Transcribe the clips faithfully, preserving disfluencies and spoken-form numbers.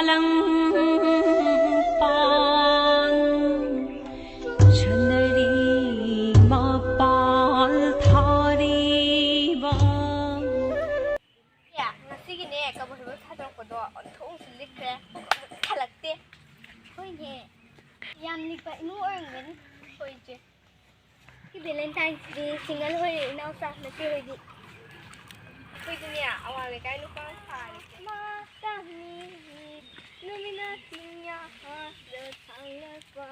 ꯂꯪꯄꯥꯟ ꯁꯥꯟꯅꯔꯤ ꯃꯄꯥꯜ ꯊꯥꯔꯤꯕ꯫ ꯉꯁꯤꯒꯤꯅꯦ ꯀꯕꯨꯏ ꯍꯩꯕ ꯁꯥꯗꯣꯔꯛꯄꯗꯣ ꯑꯣꯟꯊꯣꯛꯅꯁꯨ ꯂꯤꯛꯈ꯭ꯔꯦ꯫ ꯍꯜꯂꯛꯇꯦ꯫ ꯍꯣꯏꯅꯦ꯫ ꯌꯥꯝ ꯂꯤꯛꯄ ꯏꯃꯨꯡ ꯑꯣꯏꯔꯝꯒꯅꯤ꯫ ꯍꯣꯏ ꯏꯆꯦ꯫ ꯁꯤ Valentine's Day single ꯑꯣꯏꯔꯦ ꯏꯅꯥꯎꯆꯥ ꯅꯆꯦ ꯍꯣꯏꯗꯤ꯫ ꯑꯩꯈꯣꯏꯗꯤꯅꯦ ꯑꯋꯥꯡ ꯂꯩꯀꯥꯏ ꯅꯨꯄꯥ ꯁꯥꯔꯦ꯫ ꯃꯥ ꯇꯝꯃꯤ ꯅꯨꯃꯤꯠꯅ ꯆꯤꯡꯌꯥ ꯍꯥꯗ ꯁꯥꯡꯂꯛꯄ꯫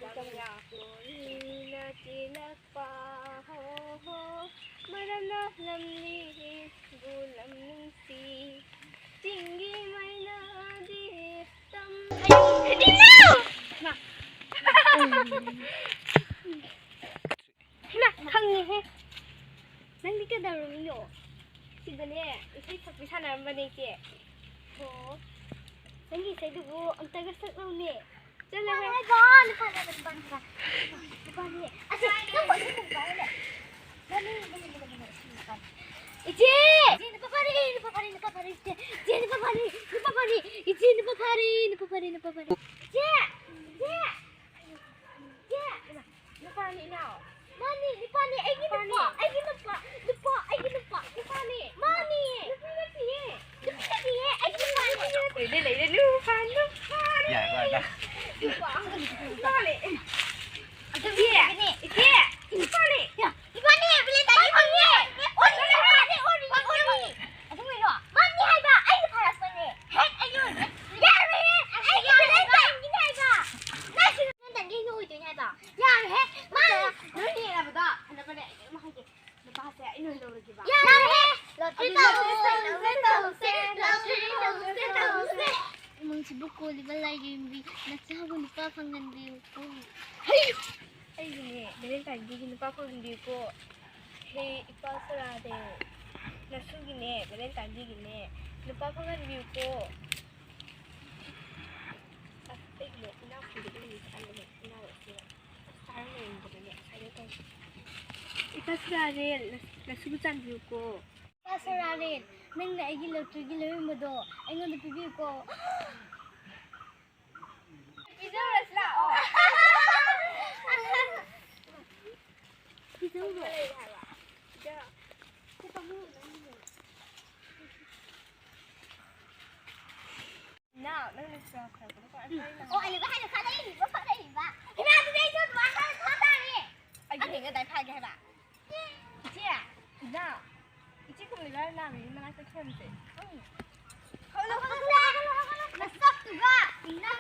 ꯃꯇꯝ ꯌꯥ ꯀꯣꯏꯅ ꯆꯦꯜꯂꯛꯄ ꯍꯣ ꯍꯣ꯫ ꯃꯔꯝꯅ ꯂꯝꯂꯤꯕꯨ ꯂꯝ ꯅꯨꯡꯁꯤ꯫ ꯆꯤꯡꯒꯤ ꯃꯩꯅꯥꯗꯤ ꯇꯝ-꯫ ꯀꯔꯤꯅꯣ? ꯃꯥ꯫ ꯍꯩꯃꯥ, ꯈꯪꯉꯦꯍꯦ꯫ ꯅꯪꯗꯤ ꯀꯩꯗꯧꯔꯝꯃꯤꯅꯣ? ꯁꯤꯗꯅꯦ ꯏꯁꯩ ꯁꯛꯄꯤ ꯁꯥꯟꯅꯔꯝꯕꯅꯦ ꯏꯆꯦ꯫ ꯑꯣ, ꯅꯪꯒꯤ ꯏꯁꯩꯗꯨꯕꯨ ꯑꯝꯇꯒ ꯁꯛꯂꯛꯎꯅꯦ꯫ ꯆꯠꯂꯣꯍꯦ꯫ ꯅꯨꯄꯥꯅꯦ, ꯅꯨꯄꯥꯅꯦ, ꯅꯨꯄꯥꯅꯦ꯫ ꯑꯁ, ꯅꯪꯕꯨ ꯑꯗꯨꯝ ꯅꯨꯄꯥꯅꯦ꯫ ꯃꯥꯅꯦ, ꯃꯥꯅꯦ, ꯃꯥꯅꯦ, ꯃꯥꯅꯦ, ꯁꯤ ꯅꯨꯄꯥꯅꯦ꯫ ꯏꯆꯦ! ꯏꯆꯦ, ꯅꯨꯄꯥ ꯐꯥꯔꯦ, ꯅꯨꯄꯥ ꯐꯥꯔꯦ, ꯅꯨꯄꯥ ꯐꯥꯔꯦ, ꯏꯆꯦ꯫ ꯏꯆꯦ, ꯅꯨꯄꯥ ꯐꯥꯔꯦ, ꯅꯨꯄꯥ ꯐꯥꯔꯦ, ꯅꯨꯄꯥ ꯐꯥꯔꯦ, ꯅꯨꯄꯥ ꯐꯥꯔꯦ꯫ ꯏꯆꯦ! ꯏꯆꯦ! ꯏꯆꯦ! ꯅꯨꯄꯥꯅꯤ, ꯏꯅꯥꯎ꯫ ꯃꯥꯅꯤ, ꯅꯨꯄꯥꯅꯤ, ꯑꯩꯒꯤ ꯅꯨꯄꯥ, ꯅꯨꯄꯥꯅꯤ꯫ ꯑꯩꯒꯤ ꯅꯨꯄꯥ, ꯅꯨꯄꯥ, ꯑꯩꯒꯤ ꯅꯨꯄꯥ, ꯅꯨꯄꯥꯅꯤ꯫ ꯃꯥꯅꯤ꯫ ꯅꯨꯄꯤ ꯅꯠꯇꯤꯌꯦ꯫ ꯅꯨꯄꯤ ꯅꯠꯇꯤꯌꯦ, ꯑꯩꯒꯤ ꯅꯨꯄꯥꯅꯤ꯫ ꯂꯩꯔꯦ, ꯂꯩꯔꯦ, ꯅꯨꯄꯥ, ꯅꯨꯄꯥꯅꯤ꯫ ꯌꯥꯔꯦ, ꯌꯥꯔꯦ, ꯌꯥꯔꯦ꯫ ꯅꯨꯄꯥ, ꯅꯨꯄꯥꯅꯤ꯫ ꯑꯗꯨꯗꯤ ꯏꯆꯦ, ꯏꯆꯦ, ꯅꯨꯄꯥꯅꯤ꯫ ꯏꯕꯥꯅꯤ Valentineꯒꯤ ꯐꯪꯉꯦ꯫ ꯑꯣꯟꯅꯤ ꯍꯥꯏꯕꯅꯦ, ꯑꯣꯟꯅꯤ, ꯑꯣꯟꯅꯤ꯫ ꯑꯗꯨ ꯀꯩꯅꯣ? ꯃꯥꯅꯤ ꯍꯥꯏꯕ, ꯑꯩꯅ ꯐꯥꯔꯛꯄꯅꯦ꯫ ꯍꯦꯛ ꯑꯩ ꯑꯣꯏꯔꯦ꯫ ꯌꯥꯔꯣꯏꯍꯦ, ꯑꯩꯒꯤ Valentineꯒꯤ ꯐꯪꯉꯦ ꯍꯥꯏꯕ꯫ ꯅꯪꯁꯨ Valentineꯒꯤ ꯑꯩꯅ ꯑꯣꯏꯗꯣꯏꯅꯦ ꯍꯥꯏꯕ꯫ ꯌꯥꯔꯣꯏꯍꯦ, ꯃꯥꯅꯤ꯫ ꯅꯣꯏ ꯌꯦꯡꯅꯕꯗꯣ ꯍꯟꯗꯛꯄꯅꯦ ꯑꯩ ꯀꯩꯅꯣꯝ ꯍꯥꯏꯒꯦ꯫ ꯅꯨꯄꯥꯁꯦ ꯑꯩꯅ ꯑꯣꯏꯅ ꯂꯧꯔꯒꯦꯕ꯫ ꯌꯥꯔꯣꯏꯍꯦ꯫ ꯂꯣꯇ꯭ꯔꯤ ꯑꯗꯨ ꯇꯧꯁꯦ, ꯂꯣꯇ꯭ꯔꯤ ꯇꯧꯁꯦ, ꯂꯣꯇ꯭ꯔꯤ ꯇꯧꯁꯦ, ꯇꯧꯁꯦ꯫ ꯏꯃꯨꯡꯁꯤꯕꯨ ꯀꯣꯜꯂꯤꯕ ꯂꯥꯏꯔꯦꯝꯕꯤ, ꯅꯆꯥꯕꯨ ꯅꯨꯄꯥ ꯐꯪꯍꯟꯕꯤꯌꯨꯀꯣ꯫ ꯍꯩ! ꯑꯩꯒꯤꯅꯦ Valentineꯒꯤ ꯅꯨꯄꯥ ꯐꯪꯍꯟꯕꯤꯌꯨꯀꯣ꯫ ꯍꯦ ꯏꯄꯥ ꯁꯣꯔꯥꯗꯦ, ꯅꯁꯨꯒꯤꯅꯦ Valentineꯒꯤꯅꯦ ꯅꯨꯄꯥ ꯐꯪꯍꯟꯕꯤꯌꯨꯀꯣ꯫ ꯑꯁ, ꯑꯩꯒꯤꯅꯦ ꯏꯅꯥꯎꯄꯤꯗ ꯏꯔꯨꯕꯤ ꯆꯠꯂꯝꯕꯅꯦ, ꯏꯅꯥꯎ ꯑꯁꯤꯒ꯫ ꯑꯁ, ꯆꯥꯔꯝ ꯂꯩꯔꯝꯗꯕꯅꯦ, ꯉꯁꯥꯏꯗꯩ ꯇꯧꯔꯤ꯫ ꯏꯄꯥ ꯁꯣꯔꯥꯔꯦꯜ, ꯅꯁꯨꯕꯨ ꯆꯥꯟꯕꯤꯌꯨꯀꯣ꯫ ꯏꯄꯥ ꯁꯣꯔꯥꯔꯦꯜ, ꯅꯪꯅ ꯑꯩꯒꯤ ꯂꯣꯇ꯭ꯔꯤꯒꯤ ꯂꯩꯔꯝꯕꯗꯣ ꯑꯩꯉꯣꯟꯗ ꯄꯤꯕꯤꯌꯨꯀꯣ꯫ ꯄꯤꯖꯔꯨꯔꯁꯤ ꯂꯥꯛꯑꯣ꯫ ꯄꯤꯖꯔꯨꯔꯣ꯫ ꯏꯅꯥꯎ, ꯅꯪꯅ ꯆꯥ ꯈꯔꯕꯗꯣ ꯀꯃꯥꯏ ꯇꯧꯔꯤꯅꯣ? ꯑꯣ, ꯑꯂꯤꯕ ꯍꯥꯏꯅ ꯐꯥꯅꯔꯤꯕ, ꯐꯥꯅꯔꯤꯕ꯫ ꯏꯃꯥ, ꯑꯗꯨꯗꯤ ꯑꯩꯁꯨ ꯑꯗꯨꯃꯥꯏꯅ ꯐꯥ ꯇꯥꯔꯦ꯫ ꯑꯩꯒꯤ ꯍꯦꯛ ꯑꯗꯥꯏ ꯐꯥꯒꯦ ꯍꯥꯏꯕ? ꯏꯆꯦ, ꯏꯅꯥꯎ, ꯏꯆꯦ ꯀꯣꯝꯂꯤꯕ ꯅꯥꯕꯤꯒꯤ ꯃꯅꯥꯛꯇ ꯈꯦꯝꯁꯦ꯫ ꯎꯝ꯫ ꯍꯧꯒꯠꯂꯣ, ꯍꯧꯒꯠꯂꯣ, ꯍꯧꯒꯠꯂꯣ, ꯍꯧꯒꯠꯂꯣ꯫ ꯅꯁꯛꯇꯨꯒ! ꯏꯅꯥꯎ,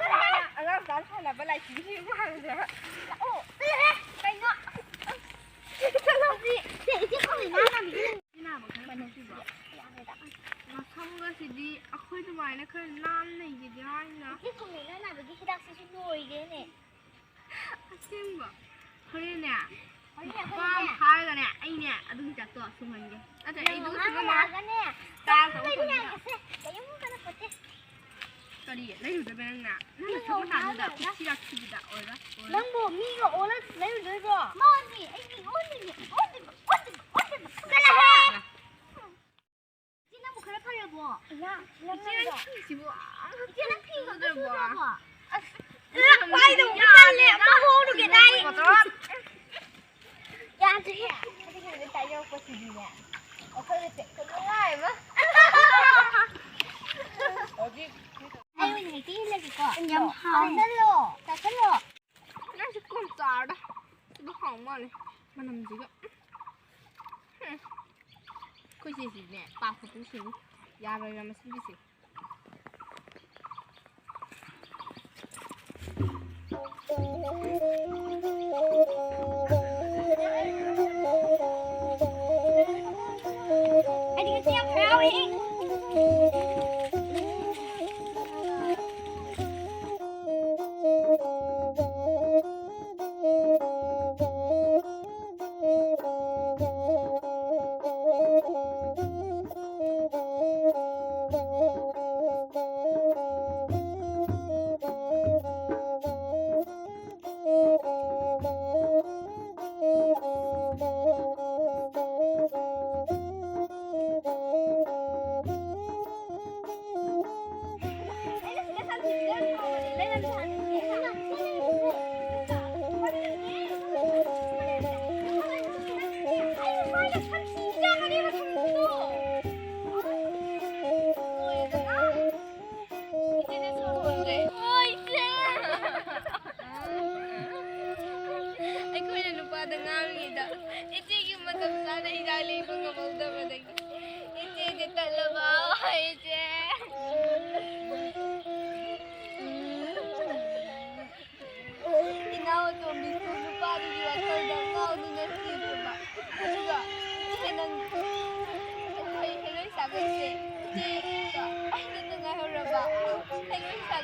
ꯑꯉꯥꯡ ꯃꯆꯥꯅ ꯁꯥꯟꯅꯕ ꯂꯥꯏꯆꯤꯡꯒꯤ ꯃꯥꯟꯗ꯭ꯔꯥ? ꯂꯥꯛꯑꯣ, ꯆꯠꯂꯨꯍꯦ! ꯀꯩꯅꯣ? ꯆꯠꯂꯣ꯫ ꯏꯆꯦ, ꯏꯆꯦ ꯀꯣꯝꯂꯤꯕ ꯅꯥꯕꯤꯒꯤ ꯅꯥꯕ ꯈꯔ ꯐꯠꯇ꯭ꯔꯤꯕꯣ? ꯃꯁꯝꯒꯁꯤꯗꯤ ꯑꯩꯈꯣꯏ ꯑꯗꯨꯃꯥꯏꯅ ꯈꯔ ꯅꯥꯟꯅ ꯂꯩꯒꯦꯗꯤ ꯍꯥꯏꯅ꯫ ꯏꯆꯦ ꯀꯣꯝꯂꯤꯕ ꯅꯥꯕꯤꯒꯤ ꯍꯤꯗꯥꯛꯁꯤꯁꯨ ꯂꯣꯏꯔꯦꯅꯦ꯫ ꯑꯁꯦꯡꯕ? ꯍꯣꯔꯦꯟꯅꯦ, ꯍꯣꯔꯦꯟꯅꯦ, ꯅꯨꯄꯥ ꯑꯃ ꯍꯣꯔꯦꯟꯅꯦ꯫ ꯐꯥꯔꯒꯅꯦ, ꯑꯩꯅꯦ ꯑꯗꯨꯒꯤ ꯍꯤꯗꯥꯛꯇꯣ ꯁꯨꯡꯍꯟꯒꯦ꯫ ꯅꯠꯇ꯭ꯔꯗꯤ ꯑꯩ ꯑꯗꯨꯒ ꯅꯣꯡꯉꯥꯜ ꯁꯨꯡꯉꯝꯃꯔꯣꯏ꯫ ꯅꯣꯡꯉꯥꯜꯂꯒꯅꯦ, ꯆꯥꯔꯒ ꯀꯔꯤꯝ ꯑꯃꯨꯛ ꯇꯧꯅꯤ꯫ ꯂꯩꯃꯤꯟꯅꯔꯁꯦ, ꯀꯔꯤꯝ ꯀꯩꯅꯣ ꯄꯣꯠꯇꯦ꯫ ꯀꯔꯤ? ꯂꯩꯔꯨꯗꯣꯏꯕ ꯅꯪꯅ? ꯅꯪ ꯅꯪ ꯁꯛ ꯃꯇꯥꯗꯨꯗ ꯅꯣꯡꯉꯥꯜꯂꯒ ꯄꯤꯁꯤ ꯔꯥꯈꯤꯗꯨꯗ ꯑꯣꯏꯔꯣꯏ, ꯑꯣꯏꯔꯣꯏ꯫ ꯅꯪꯕꯨ ꯃꯤꯒ ꯑꯣꯜꯂ ꯂꯩꯔꯨꯗꯣꯏꯕ꯭ꯔꯣ? ꯃꯥꯅꯦ, ꯑꯩ ꯃꯤ ꯑꯣꯟꯗꯣꯏꯅꯦ, ꯑꯣꯟꯗꯣꯏꯕ, ꯑꯣꯟꯗꯣꯏꯕ, ꯑꯣꯟꯗꯣꯏꯕ꯫ ꯆꯠꯂꯍꯦ! ꯏꯆꯦ, ꯅꯪꯕꯨ ꯈꯔ ꯐꯔꯕꯣ? ꯏꯃꯥ, ꯏꯆꯦ, ꯅꯪ ꯐꯤꯁꯤꯕꯨ ꯑꯝꯇ ꯏꯆꯦ, ꯅꯪ ꯐꯤꯒ ꯑꯝꯇ ꯁꯨꯗ꯭ꯔꯕꯣ? ꯁꯨꯗ꯭ꯔꯕꯣ? ꯑꯁ, ꯂꯥꯛ ꯄꯥꯏꯗꯧꯕ ꯇꯜꯂꯦ, ꯑꯝꯇ ꯍꯣꯡꯉꯨꯒꯦ, ꯇꯥꯏ꯫ ꯌꯥꯗ꯭ꯔꯦꯍꯦ꯫ ꯑꯩꯈꯣꯏꯒꯤ ꯅꯨꯃꯤꯠ ꯇꯥꯏ ꯌꯧꯔꯛꯄꯁꯤꯗꯤꯅꯦ, ꯑꯩꯈꯣꯏꯒꯤ ꯆꯦꯛꯇ ꯅꯨꯡꯉꯥꯏ ꯑꯃ꯫ ꯍꯧꯖꯤꯛ ꯑꯩ ꯑꯣꯏꯅ ꯍꯦꯛꯇ ꯏꯜꯂꯒꯦꯀꯣ꯫ ꯌꯥꯝ ꯍꯥꯎ꯫ ꯆꯥꯁꯜꯂꯣ, ꯆꯥꯁꯜꯂꯣ꯫ ꯅꯪꯁꯨ ꯀꯣꯟ ꯆꯥꯔꯗ꯫ ꯁꯤꯕꯨ ꯍꯥꯎ ꯃꯥꯜꯂꯦ, ꯃꯅꯝꯁꯤꯒ꯫ ꯎꯝ꯫ ꯑꯩꯈꯣꯏ ꯆꯦꯁꯤꯅꯦ, ꯄꯥ ꯈꯛꯇꯪ ꯁꯤꯅꯤ꯫ ꯌꯥꯔꯣꯏꯕ ꯃꯁꯤꯒꯤꯁꯦ꯫ ꯑꯩꯗꯤ ꯉꯁꯤ ꯌꯥꯝ ꯍꯔꯥꯎꯋꯦ꯫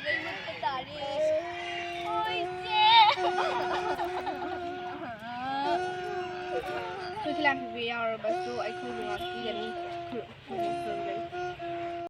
ꯃꯩ ꯃꯨꯠꯄ ꯇꯥꯔꯦ꯫ ꯍꯣꯏ, ꯏꯆꯦ꯫ ꯑꯩꯈꯣꯏ ꯈꯨꯂꯥꯡ ꯄꯤꯕ ꯌꯥꯎꯔꯕꯁꯨ ꯑꯩꯈꯣꯏꯕꯨ ꯉꯥꯛꯄꯤꯒꯅꯤ꯫